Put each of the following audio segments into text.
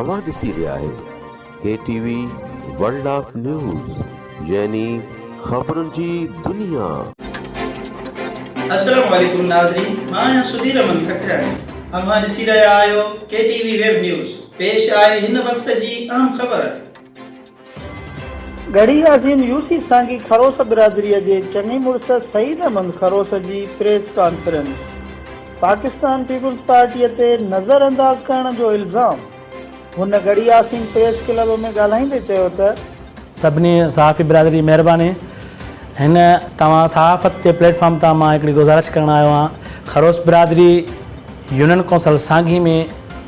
اوهان ڏسي رهيا آهيو K T V world of news يعني خبرن جي دنيا. السلام عليڪم ناظرين مان آهيان سڌير احمد ککراڻي اوهان ڏسي رهيا آهيو ڪي ٽي وي ويب نيوز پيش آهي هن وقت جي اهم خبر. ڳڙهي ياسين يوسي سانگي خروس برادريء جي چڱي مڙس سعيد احمد خروس جي پريس ڪانفرنس، پاڪستان پيپلز پارٽيء تي نظر انداز ڪرڻ جو الزام، هن ڳڙهي ياسين پريس ڪلب ۾ ڳالهائيندي چيو ته. سڀني صحافي برادري جي مهرباني هن توهان صحافت جي پليٽ فارم تان مان هڪڙي گذارش ڪرڻ آيو آهيان خروس برادري يونين ڪونسل سانگي ۾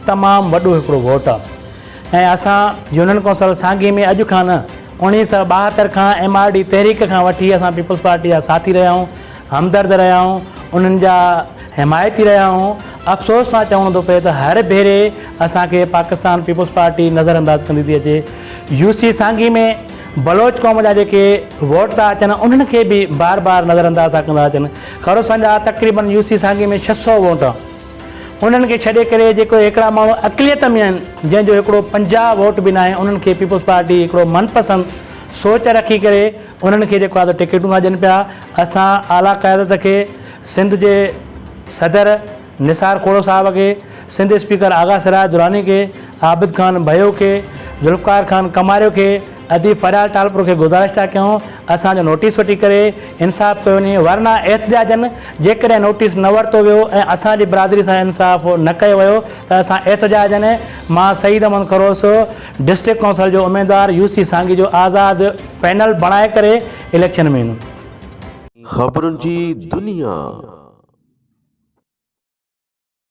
تمام وڏو هڪڙو ووٽ آهي ۽ اسان يونين ڪونسل سانگي ۾ اڄ کان نه 1972 کان ايم آر ڊي تحريڪ کان وٺي اسان پيپلز پارٽي جا ساٿي رهيا آهيون، همدرد رهيا آهيون، انهن جا حمايتي رهيا آهيون، افسوس سان چوڻو ٿو پئي ته هر ڀيري اسان کي پاڪستان پيپلز پارٽي نظر انداز ڪندي ٿي اچي، يو سي سانگي ۾ بلوچ قوم جا جيڪي ووٽ ٿا اچن انهن کي به بار بار نظر انداز ٿا ڪندا اچن، خروسان جا تقريبن يو سي سانگي ۾ 600 ووٽ. انهن کي ڇڏي ڪري جيڪو هڪڙا ماڻهو اقليت ۾ آهن جنهن جو هڪڙو 50 ووٽ به ناهي انهن کي پيپلز پارٽي هڪڙو من پسند سوچ رکي ڪري انهن کي جيڪو آهي سو ٽڪيٽون ٿا ڏين پيا اسان اعليٰ قيادت کي سنڌ جي صدر نثار کوڙو صاحب کي سنڌ اسپيڪر آغا سراج دراني کي عابد خان ڀيو کي ذوالفقار خان ڪماريو کي ادي فريال ٽالپر کي گذارش ٿا ڪيون اسان جو نوٽيس وٺي ڪري انصاف ڪيو وڃي ورنه احتجاجن جيڪڏهن نوٽيس نه ورتو ويو ۽ اسان جي برادري سان انصاف نه ڪيو ويو ته اسان احتجاجن مان سعيد احمد خروس ڊسٽرڪٽ ڪائونسل جو اميدوار يو سي سانگي جو آزاد پينل بڻائي ڪري اليڪشن ۾ ايندم. خبرن جي دنيا.